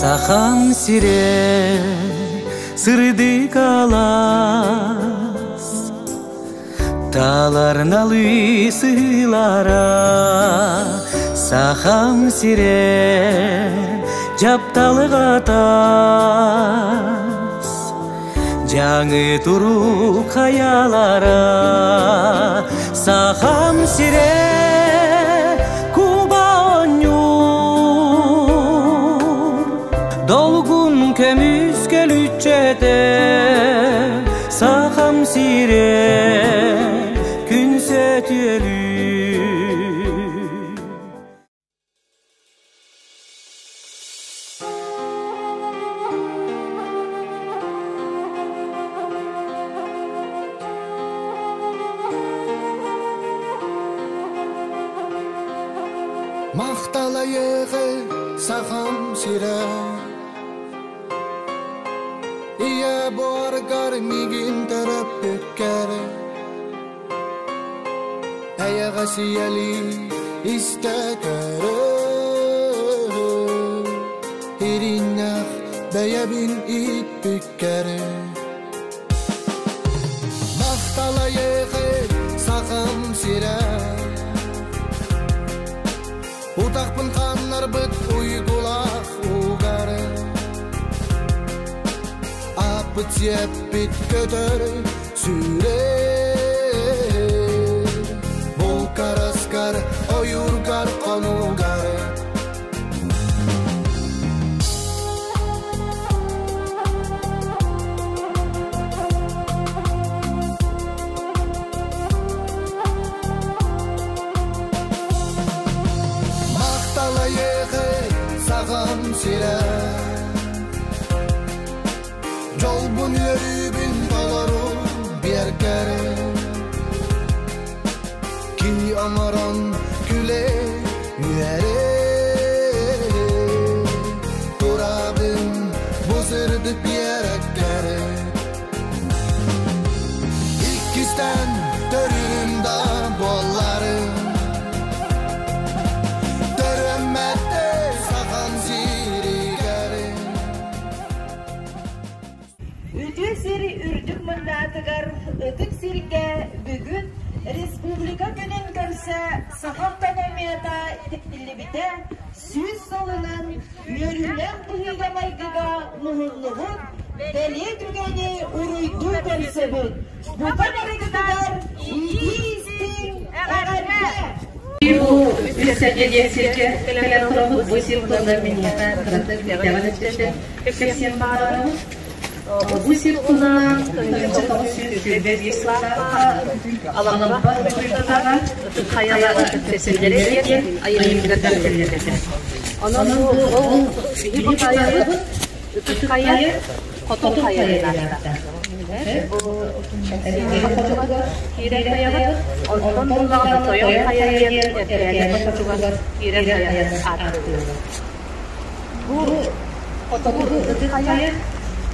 Сахам сирэ сырдык алаас, Талар налыы сыылара. Сахам сирэ дьапталыга таас, Дьаҥы турук хайалара. Сахам сирэ куба оонньуур, Долгун көмүс көлүччэтэ. Сахам сирэ күн сөтүөлүүр. Махталайыгы сахам сирэ Ийэ буоргар мигин төрөппүккэр Эйэҕэс ийэлии истэ көрөр Ириннэх бэйэбин ииппиккэр Махталайыгы сахам сирэ Утахпын ханнарбыт уйгулаах угары Аппыт сиэппит көтөр сүүрэр Булкараскар ойуургар хонуугар. Махталайыгы саҕам сирэ Дьолбун үөрүүбүн толору биэркэр Киһи оҥорон күлэ үөрэ Турабын бу сырдык биэрэккэр. Иккистэн төрүүрүм да буолларым Төрөммөттө сахан сиригэр. Үтүө сир үрдүк мындаатыгар ытык сиргэ бүгүн Республика күнүн көрсө саха автономията тикиллибитэ 100 сылынан үөрүүлээх быһыыга-майгыга муһуннубут, бэлиэ түгэни уруйдуу көрсөбүт. Бука барыгытыгар итии-истиҥ эҕэрдэ! Бу үс сиргэ кэлэн турабыт. Бу сир туһунан миниэхэ кыратык итэҕэл өттүттэн кэпсиэн баҕарабын. Бу сир туһунан 1925 сыллаахха Алампа Ытыктаҕа Ытык Хайалара кэпсэллэрэ диэн айымньыга бэриллибитэ. Онон бу ол биһиги хайабыт Ытык Хайа Хотун Хайа диэн. Киирэн хайабыт, онтон буллаҕына Тойон Хайа диэн Эркээни хотугар киирэн хайа ааттыыллар. Бу хотугу Ытык Хайа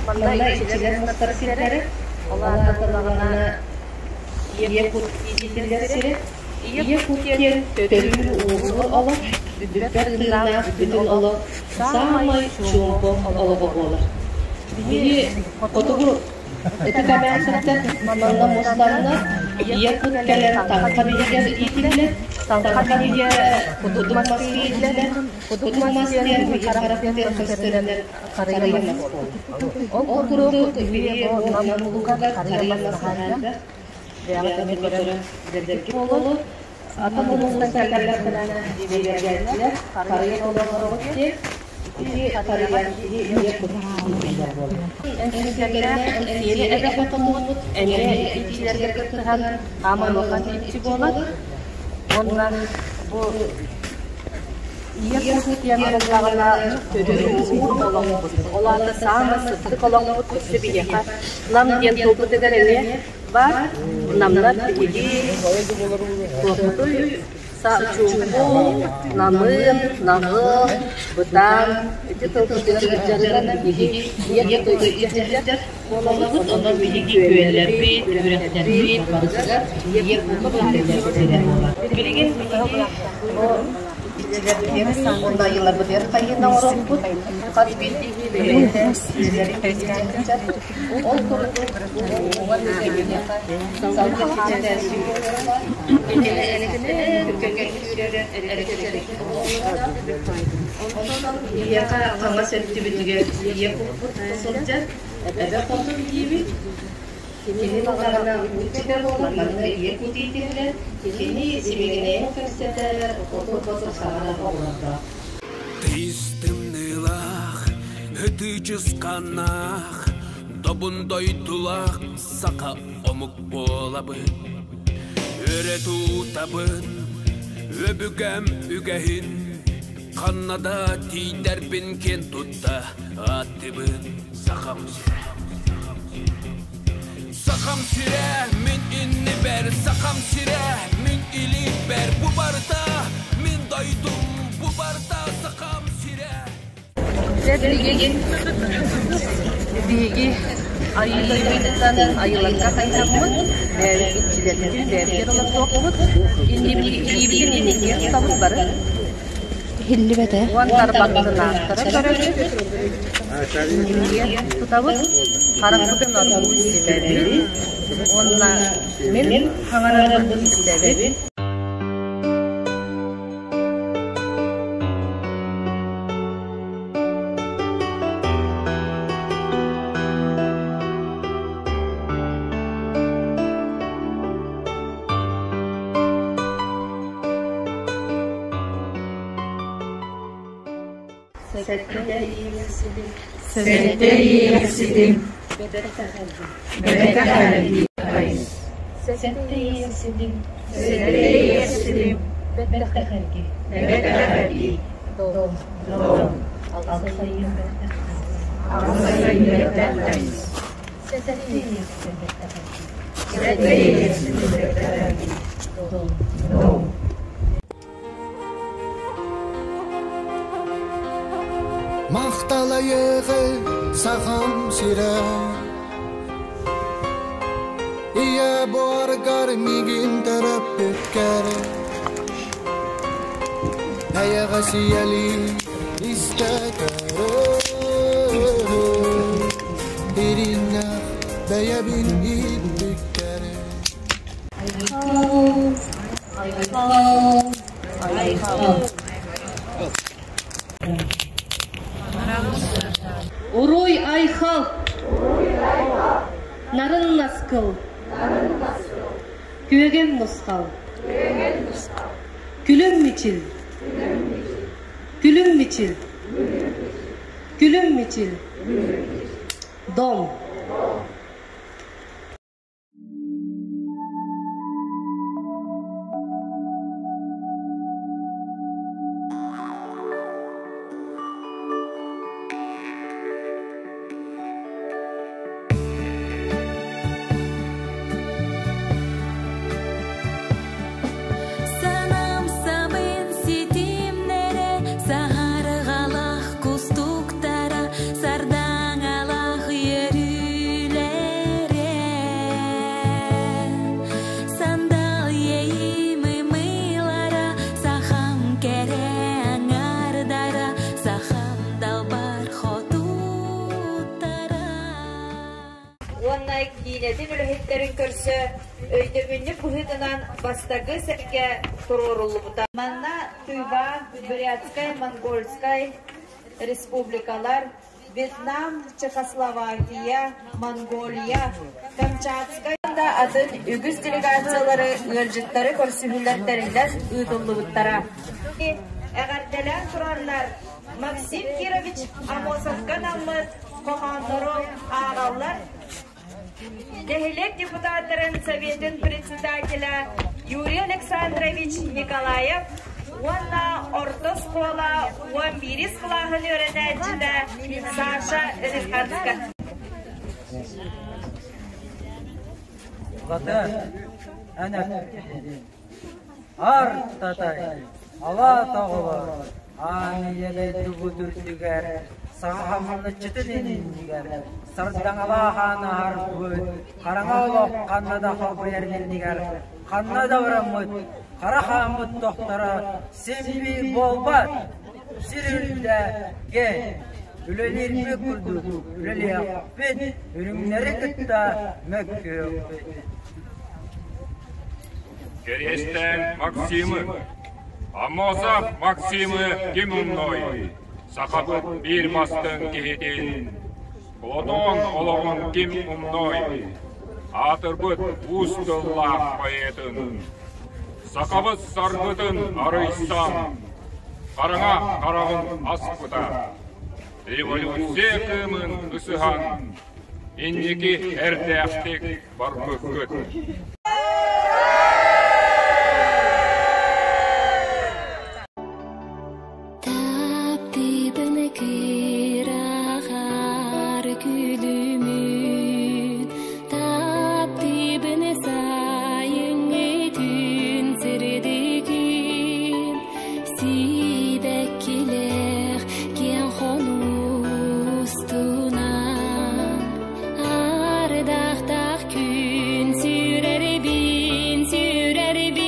манна иччилэр мустар сирдэрэ, ол аата буллаҕына ийэ кут иитиллэр сирэ. Ийэ кут диэн төрүүр-ууһуур олох, бүппэт тыыннаах бүтүн олох саамай чуумпу олоҕо буолар. Биһиги хотугу ытык эмээхситтэр манна мустаннар, ийэ кут кэлэн таҥха биһигэр иитиллэр, таҥха биһигэ кудук мас иитиллэр, кудук мас диэн харах диэн көстөрүнэн харыйа мас буолар. Ол курдук биһиги бу Нам улууһугар харыйа мас наһаа элбэх. Бэйэҕит эмиэ көрөн билэргит буолуо. Атын улуустан кэллэхтэринэ дьиэлэргээччилэр харыйа толороҕут диэн ити харыйа киһи ийэ кут иитиллэр буолар. Энсиэллээх Энсиэли эбэ хотоммут эмиэ иччилэргэ кыттыһан хааман улахан иччи буолар. Уонна бу ийэ кут диэн буоллаҕына төрүүр олоҥхобут. Ол аата саамай сырдык олоҥхобут өссө биһиэхэ Нам диэн тылбытыгар эмиэ баар. Намнар биһиги туохпутуй чуумпу, намыын, наҕыл, бытаан ити тылбытыгар сылдьарынан биһиги ийэ тылы илдьэр буолабыт. Онон биһиги күөллэрбит, үрэхтэрбит барытыгар ийэ куту билэллэр буолар. Билигин биһиги бу Иччилэрбитигэр уонна айыыларбытыгар хайыына оҥоруохпут. Хас биирдии киһи бэйэтэ иччилэрин илдьэ сылдьар. Ол курдук уҥа биһиэхэ салгын иччитэ Онтон биһиэхэ хаҥас өттүбүтүгэр ийэ куппут сылдьар, эбэ хотун диибит. Кини баҕарана иччитэ буолар, манна ийэ кут иитиллэр, кини сибигинэйэн кэпсэтэр, оту-оту саҕалар оҕолордоох. Тыйыс тымныылаах, ытыы-чысхааннаах, добун дойдулаах саха омук буолабын. Өрө тутабын, өбүгэм үгэһин, ханна да тиийдэрбин киэн тутта ааттыыбын Сахам сирэ. Сахам сирэ мин иннибэр, Сахам сирэ мин илиибэр, бу барыта мин дойдум, бу барыта Сахам сирэ. Дьэ билигин биһиги Айыы дойдутуттан айыларга хайыһаммыт, бэйэбит иччилэрбитин бэйэбитигэр олордуохпут, илиибитин инникигэ тутабыт бары. Иһиллибэтэ. Уон тарбахтынаахтара көрөбүт, инникигэ тутабыт, харахпытын оргууй симэбит уонна мин хаҥарарбын истэбит. Сэттэ иэхситим Бэбэтэх Сэттэ иэхситим Бэбэтэх Дом Сэттэ иэхситим Дом Махталайыгы сахам сирэ Ийэ буоргар миигин төрөппүккэр Эйэҕэс ийэлии истэ көрөр Дириҥнээх бэйэбин ииппиккэр Айхал, айхал, айхал. Уруй айхал! Нарын наскыл! Күөгэн нусхал! Күлүм мичил! Күлүм мичил! Күлүм мичил! Дом! Санам сабын ситимнэрэ, саһарҕалах кустуктара, сардаҥалах үөрүүлэрэ. Сандал иэйим ымыылара, сахам кэрэ аҥардара, сахам далбар хотуттара. Уонна киинэтин үлэһиттэрин көрсө өйдөбүнньүк быһыытынан бастакы сэргэ туруоруллубута. Манна Тыва, Бурятскай, Монгольскай республикалар, Вьетнам, Чехословакия, Монголия, Камчатскай да атын үгүс делегациялары ыалдьыттары көрсүһүүлэр тэриллэн ыытыллыбыттара. Эҕэрдэлээн тураннар Максим Кирович Аммосовка анаммыт хоһооннору ааҕаллар. Нэһилиэк депутаттарын Советын председателя Юрий Александрович Николаев уонна орто оскуола уон биирис кылааһын үөрэнээччитэ Саша Риханская. Ар татай, ала тоҕолор. Аан ийэ дойдубут үрдүгэр, саха хамначчытын иннигэр сардаҥалаах аан аһарбыт, хараҥа олох ханна да халбыйар иннигэр ханна да бараммыт, хара хааммыт тохторо син биир буолбат. Сир үрдэ киэҥ, үлэлиирбит курдук үлэлиэхпит, үрүҥнэри кытта мөккүөхпүт. Кэриэстээн Максимы, Аммосов Максимы ким умнуой, сахабыт биир бастыҥ киһитин, Платон олоҕун ким умнуой, аатырбыт уус тыллаах поэтын, сахабыт саргытын арыйсан, хараҥа хараҕын аспыта, революция кыымын ысыһан, инники эрдээхтик барбыккыт. Таптыыбын кыраҕар күлүмүн, таптыыбын сайыҥҥы күн сырдыгын, сибэккилээх киэҥ хонустунан, ардахтаах күн сүрэрбин, сүрэрбин.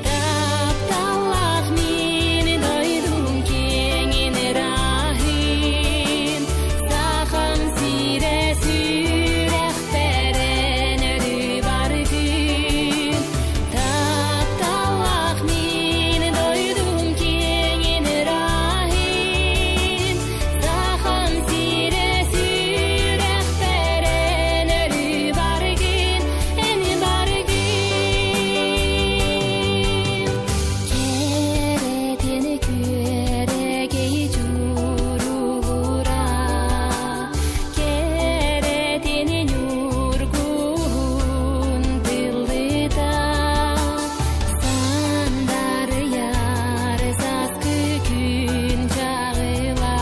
Тапталлаах мин дойдум киэҥин ыраһын, Сахам сирэ сүрэхпэрэн өрүү баргын. Тапталлаах мин дойдум киэҥин ыраһын, Сахам сирэ сүрэхпэрэн өрүү баргын, эн баргын. Кэрэтин күөрэгэй дьуругура, кэрэтин ньургуһун тыллыта, сандарыйар сааскы күн чаҕыла,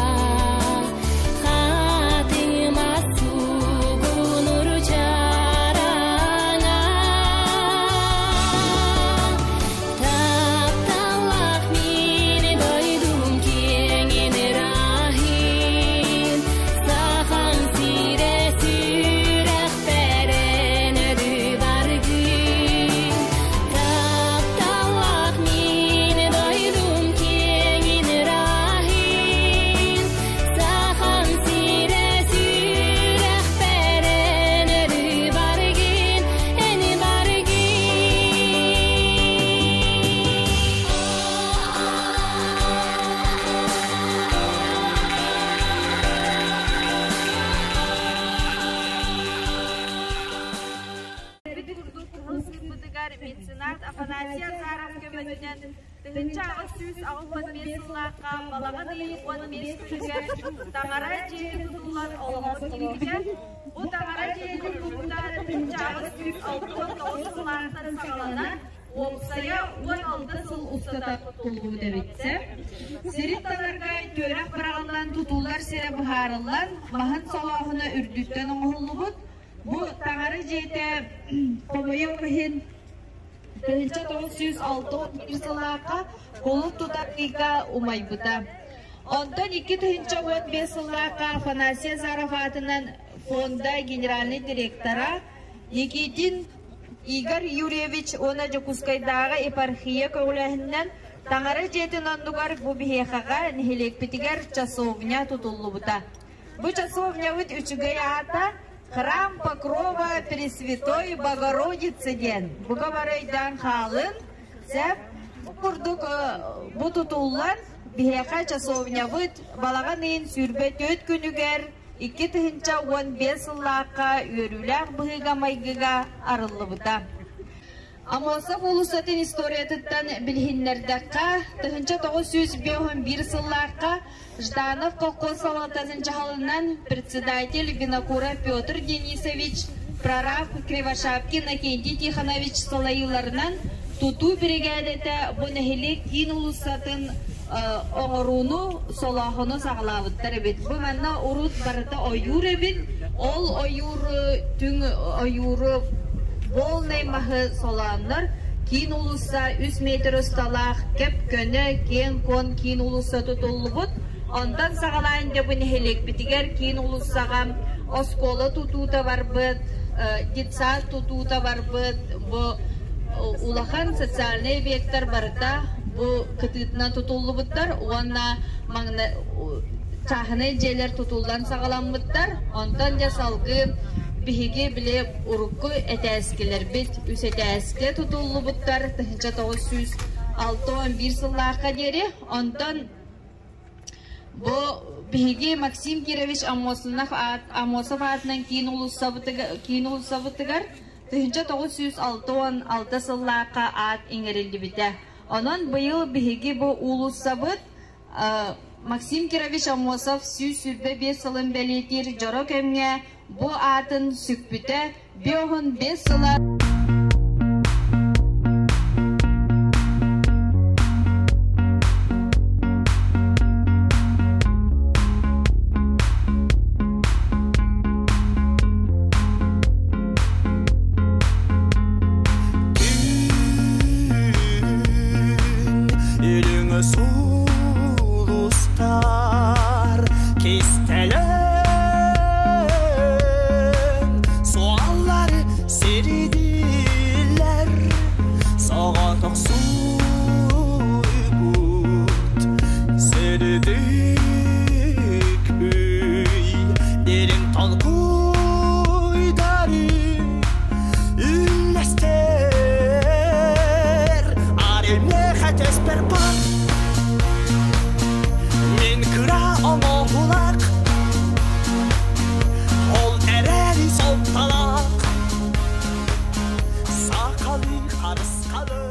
хатыҥмас сугунур чараҥа. Тапталлаах мин дойдум киэҥин ыраһын, Сахам сирэ сүрэхпэрэн өрүү баргын. Тапталлаах мин дойдум киэҥин ыраһын, Сахам сирэ сүрэхпэрэн өрүү баргын, эн баргын. Курдук кыһыл сыыппытыгар меценат Афанасий Азаров көмөтүнэн 1885 сыллаахха балаҕан ыйын 15 күнүгэр таҥара дьиэтин тутуллан олоҕор киирбитэ. Бу таҥара дьиэтин тутуута 1869 сыллаахтан саҕаланан, уопсайа 16 сыл устата тутуллубут эбит. Сирин таларга түөрэх быраҕыллан тутуллар сирэ быһаарыллан, маһын солооһуна үрдүттэн оҥоһуллубут. Бу таҥара дьиэтэ хомойуох иһин 1961 сыллаахха кулун тутар ыйга умайбыта. Онтон 2015 сыллаахха Афанасий Азаров аатынан фонда генеральнай директора Никитин Игорь Юрьевич уонна Дьокуускайдааҕы епархия көҕүлээһининэн Таҥара дьиэтин оннугар бу биһиэхэҕэ нэһилиэкпитигэр часовня тутуллубута. Бу часовнябыт үчүгэй аата Храм Покрова Пресвятой Богородицы диэн. Бука бары өйдөөн хаалын. Сөп. Бу курдук бу тутуллан биһиэхэ часовнябыт балаҕан ыйын 24 күнүгэр 2015 сыллаахха үөрүүлээх быһыыга-майгыга арыллыбыта. Аммосов уулуссатын историятыттан билиһиннэрдэххэ, 1951 сыллаахха Жданов колхоз салалтатын дьаһалынан председатель Винокуров Петр Денисович, прораб Кривошапкин Иннокентий Тихонович салайыыларынан тутуу биригээдэтэ бу нэһилиэк киин уулуссатын оҥорууну, солооһуну саҕалаабыттар эбит. Бу манна урут барыта ойуур эбит. Ол ойуур түҥ ойууру волнай маһы солооннор Киин уулусса үс метр усталаах кэп-көнө, киэҥ-куон киин уулусса тутуллубут. Онтон саҕалаан дьэ бу нэһилиэкпитигэр киин уулуссаҕа оскуола тутуута барбыт, детсад тутуута барбыт, бу улахан социальнай объектар барыта бу кытыытынан тутуллубуттар уонна маҥна чааһынай дьиэлэр тутуллан саҕаламмыттар. Онтон дьэ салгыы биһиги били урукку этээскилэрбит үс этээскэ тутуллубуттар 1961 сыллаахха диэри. Онтон бу биһиги Максим Кирович Аммосов, Аммосов аатынан киин уулуссабытыгар 1966 сыллаахха аат иҥэриллибитэ. Онон быйыл биһиги бу уулуссабыт Максим Кирович Аммосов 125 сылын бэлиэтиир дьоро кэмҥэ бу аатын сүкпүтэ 55 сыла. Үрүҥ сулустар кистэлэҥ суоллар сирдииллэр соҕотох суйбут сирдик үй дириҥ толкуйдары үллэстэр арыймыха түспэр бар мин кыра оҥоһулах ол эрээри солталаах сахалыы харысхалы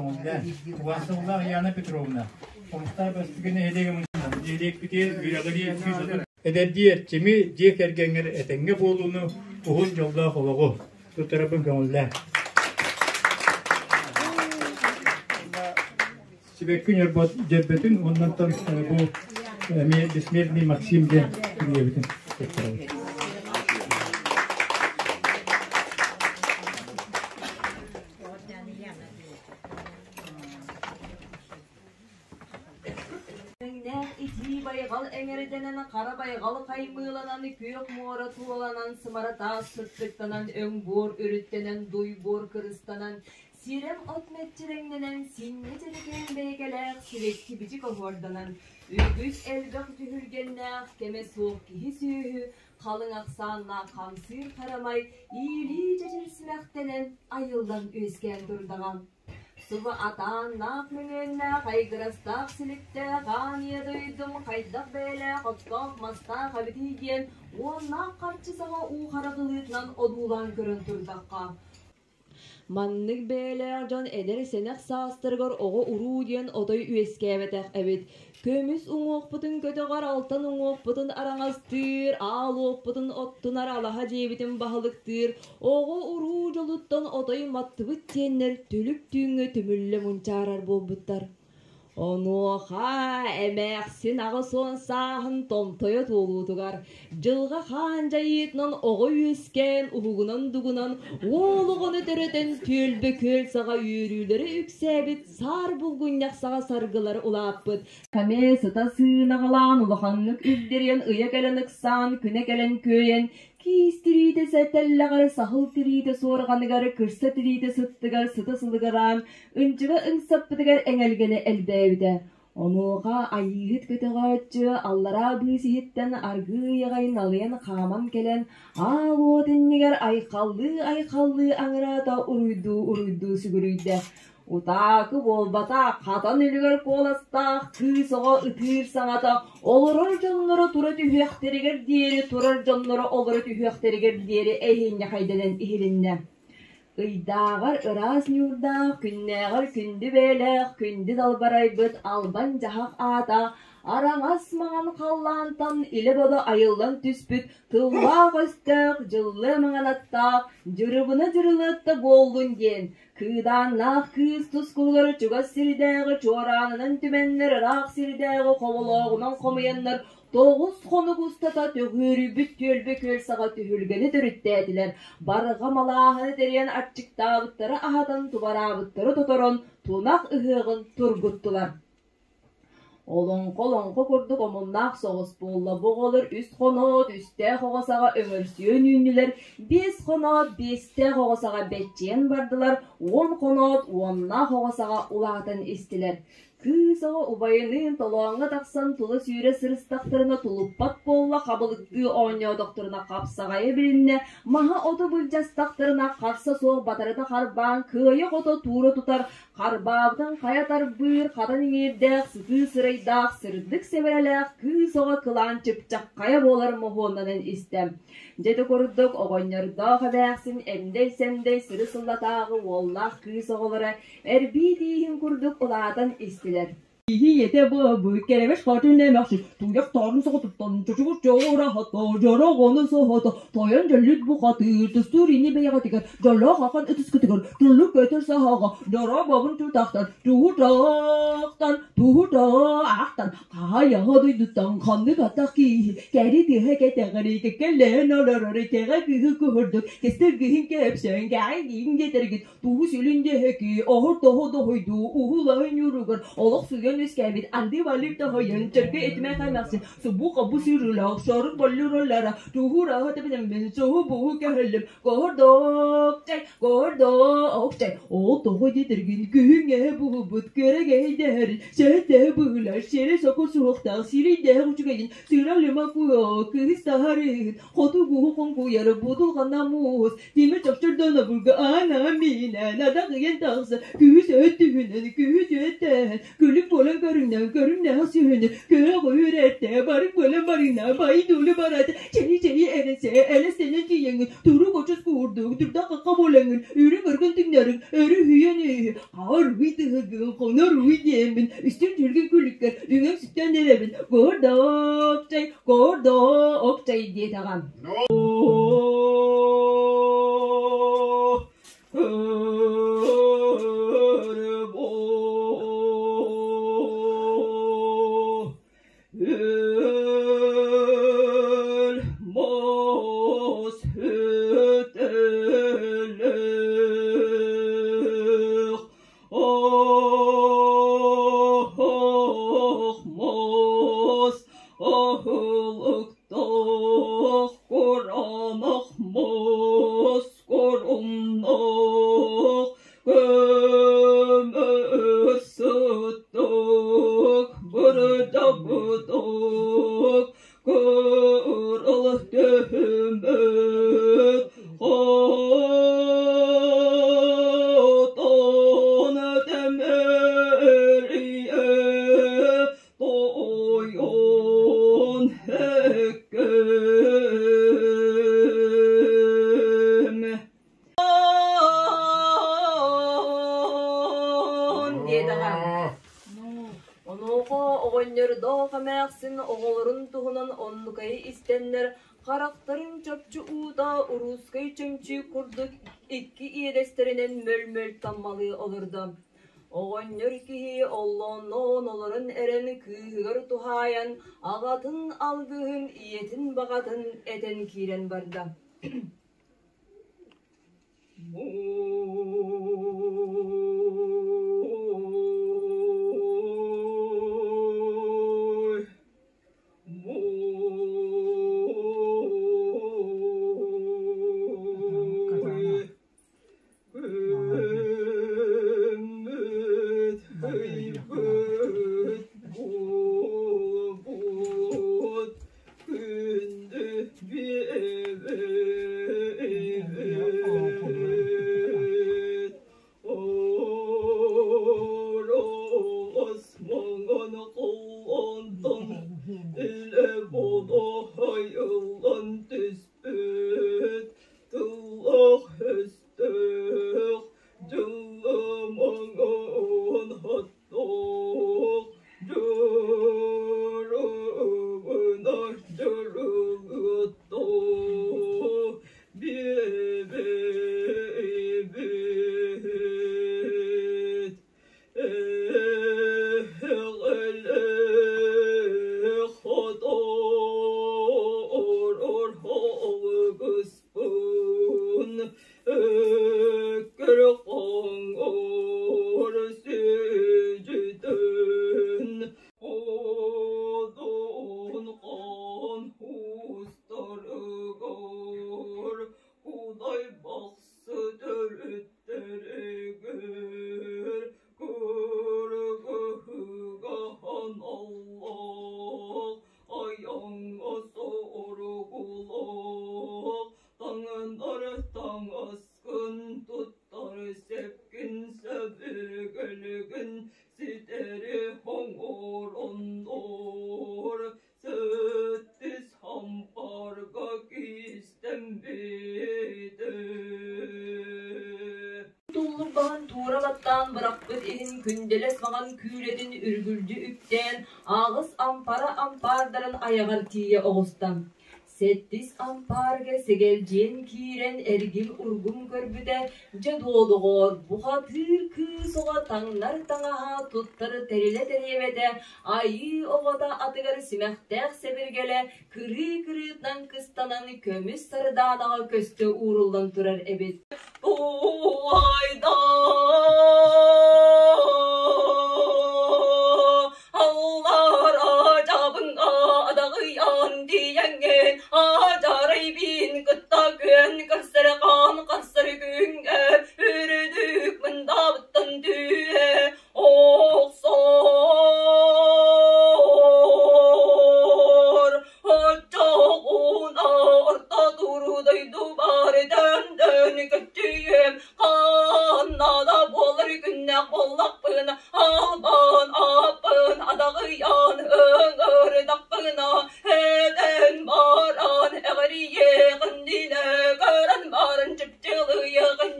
көҥүллээн. Убаастабыллаах Яна Петровна, Хомустаах Бэстигэ нэһилиэгэ нэһилиэкпитигэр үөрэҕирии 130 эдэрдии эрчими, дьиэ кэргэҥҥэр этэҥҥэ буолууну, уһун дьоллоох олоҕу туттарарбын көҥүллээн. Сибэкки дьөрбөтүн уоннаттан бу эмиэ Бессмертный Максим диэн кинигэбитин туттарабыт. Өҥнөөх итии байҕал эҥэрдэнэн, хара байҕал хаймыыланан, күөх муора туоланан, сымара таас сыттыктанан, өҥ буор үрүттэнэн, дуй буор кырыстанан, сирэм от мэччирэҥнэнэн, синньэ дьэрэкээн бэйэкэлээх сибэкки бичик оһуорданан, үгүс элбэх дьүһүлгэннээх, кэмэ суох киһи-сүөһү, халыҥ ахсааннаах хамсыыр харамай, иилии чэчир симэхтэнэн, айыллан үөскээн турдаҕа. Субу атааннаах мөҥүөннээх, айгырастаах силиктээх аан ийэ дойдум хайдах бэйэлээх оттоох-мастаах эбитий диэн уоннаах харчы саҕа уу харах ылыытынан одуулаан көрөн турдахха, Маннык бэйэлээх дьон эдэр-сэнэх саастарыгар оҕо-уруу диэн отой үөскээбэтэх эбит. Көмүс уҥуохпутун көтөҕөр, алтан уҥуохпутун араҥастыыр, аал уоппутун оттунар, алаһа дьиэбитин баһылыктыыр, оҕо-уруу дьолуттан отой маттыбыт диэннэр түлүк түүҥҥэ түмүллэ мунчаарар буолбуттар. Онуоха эмээхсин 80 сааһын томтойо туолуутугар дьылҕа хаан дьайыытынан оҕо үөскээн уһугунан-дугунан уол оҕону төрөтөн түөлбэ күөл саҕа үөрүүлэрэ үксээбит саар булгунньах саҕа саргылар улааппыт Камэ сыта сыынаҕалаан улаханнык үрдэрийэн ыйа кэлэн ыксаан күнэ кэлэн күөйэн Киис тириитэ сэтэллэҕэр, саһыл тириитэ суорҕаныгар, кырса тириитэ сыттыгар сыта сылыгыраан, ынчыга ыҥсаппытыгар эҥэлгэнэ элбээбитэ. Онуоха Айыыһыт көтөҕөөччү аллараа быыс иһиттэн аргыый аҕай налыйан хааман кэлэн, аал уот иннигэр айхаллыы-айхаллыы аҥыраата уруйдуу-уруйдуу сүгүрүйдэ. Утаакы буолбатах, хатан үлүгэр куоластаах кыыс оҕо ытыыр саҥата олорор дьонноро тура түһүөхтэригэр диэри, турар дьонноро олоро түһүөхтэригэр диэри эһиинньэхэйдэнэн иһилиннэ. Ыйдааҕар ыраас ньуурдаах, күннээҕэр күндү бэйэлээх, күндү далбарайбыт албан дьаһах аата араҥас маҥан халлаантан илэ-бодо айыллан түспүт тыллаах-өстөөх, дьыллыа маҥан аттаах, дьырыбына дьырылыатта буоллун диэн Кыыдааннаах кыыс тускулугар чугас сирдээҕи чуораанынан түмэннэр, ыраах сирдээҕи хоболооҕунан хомуйаннар 9 хонук устата төҕүөрүйбүт түөлбэ күөл саҕа түһүлгэни төрүттээтилэр. Барҕа малааһыны тэрийэн аччыктаабыттары аһатан, тубараабыттары тоторон, тунах ыһыаҕын тургуттулар. Олоҥхо-олоҥхо курдук омуннаах соҕус буолла, бу оҕолор үс хоноот, үстээх оҕо саҕа өҥөрсүйэн үүннүлэр, биэс хоноот, биэстээх оҕо саҕа бэччийэн бардылар, 10 хоноот, уоннаах оҕо саҕа улаатан истилэр. Кыыс оҕо убайыныын толооҥҥо тахсан тула сүүрэ сырыстахтарына тулуппат буолла, хабылыктыы оонньоотохторуна хапсаҕайа билиннэ, маһы-оту былдьастахтарына харса суох батарыта харбаан кыайа-хото туура тутар, Харбаабытын хайа тарбыыр, хатан иҥиирдээх, сытыы сырайдаах, сырдык сэбэрэлээх кыыс оҕо кылаан чыпчаххайа буолар моһуоннанан истэ. Дьэ ити курдук оҕонньордоох эмээхсин эмдэй-сэмдэй сыры-сыллатааҕы уоллаах кыыс оҕолоро эрбии тииһин курдук улаатан истилэр. Киһи ийэтэ бу кэрэмэс хотун эмэхсин туйах таарын соҕотуттан чочугур чооро дьороҕону соһото тойон дьөллүт бухатыыр тустуур ини бэйэҕитигэр дьоллоох ахан ытыскытыгар туллук көтөр саһаҕа дьоро бобун тутахтан туһутахтан туһутаахтан хаайаҕа дойдуттан ханнык атах киһи кэри тыаһа кэтэҕэри кэккэлээн олорор кэҕэ кыһы куһурдук кестөр кыһын кэпсээн кэҕэ киин диэтэргит Тугу сүлүн диэки оһор тоһо доһойдуу уһулаһын ньууругар олох суйан үөскээбит анды балык тоһойон чөркө этимэх эмэхсин субу хобу сырыылаах сорук боллуралара туһураһа тэбинэммин соһу буһу көһөллүм коһордоокчай коһордоокчай ол тоҕо диэтэргин күһүҥ эһэ буһубут көрө гэһэйдэһэрин сэһэттэһэ быһыылар сиэрэ соку суһуохтаах сирэйдээх үчүгэйин сыра-лыма куо кыыс таһарыын хотугуһу хоҥкуйар будулҕана муус Тимир чопчордоно бурга аана миинэн адах ыйан тахса күһүс өттүһүнэн күһүс өттөһөн күлүк буолан. буолан көрүҥнээх көрүҥнээх сүһүнү күөх үүрэтэ барык буолан барыына байдуулу барат чэйи чэйи элэсэ элэстэнэн тиийэҥҥин турук очус куурдук турда какка буолаҥҥын үрүҥ ыргын түҥнэрин өрү үһүйэн үһү хаар уй тыһыгын хонор уй диэммин үстүн дьүлгүн күлүккэр үҥэҥ сүктэн эрэбин гордоок чай гордоок чай диэтэҕим. Онуоха оҕонньордоох эмээхсин оҕолорун туһунан оннукайы истэннэр, харахтарын чопчу уута уруускай чөмчүүк курдук икки иэдэстэринэн мөл-мөл таммалыы олордо. Оҕонньор киһи оллоонноон олорон эрэн кыыһыгар туһаайан аҕатын алгыһын, ийэтин баҕатын этэн киирэн барда. Туллурбаһын туура баттаан бырахпыт иһин күндэлэс маҥан күүлэтин үргүлдьү үктээн, аҕыс ампара ампаардарын айаҕар тиийэ оҕуста. Сэттис ампаарга сэгэлдьийэн киирэн эргим-ургум көрбүтэ, дьэ дуо доҕоор, бухатыыр кыыс оҕо таҥнар таҥаһа, туттар тэрилэ тэриэбэтэ, айыы оҕото атыгар симэхтээх сэбиргэлэ кырыы-кырыытынан кыстанан көмүс сардаанаҕа көстө ууруллан турар эбит.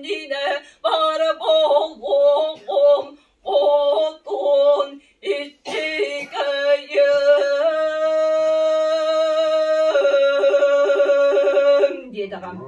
иннинэ бар буолуоҕум хотун иччигэйим диэтэҕим.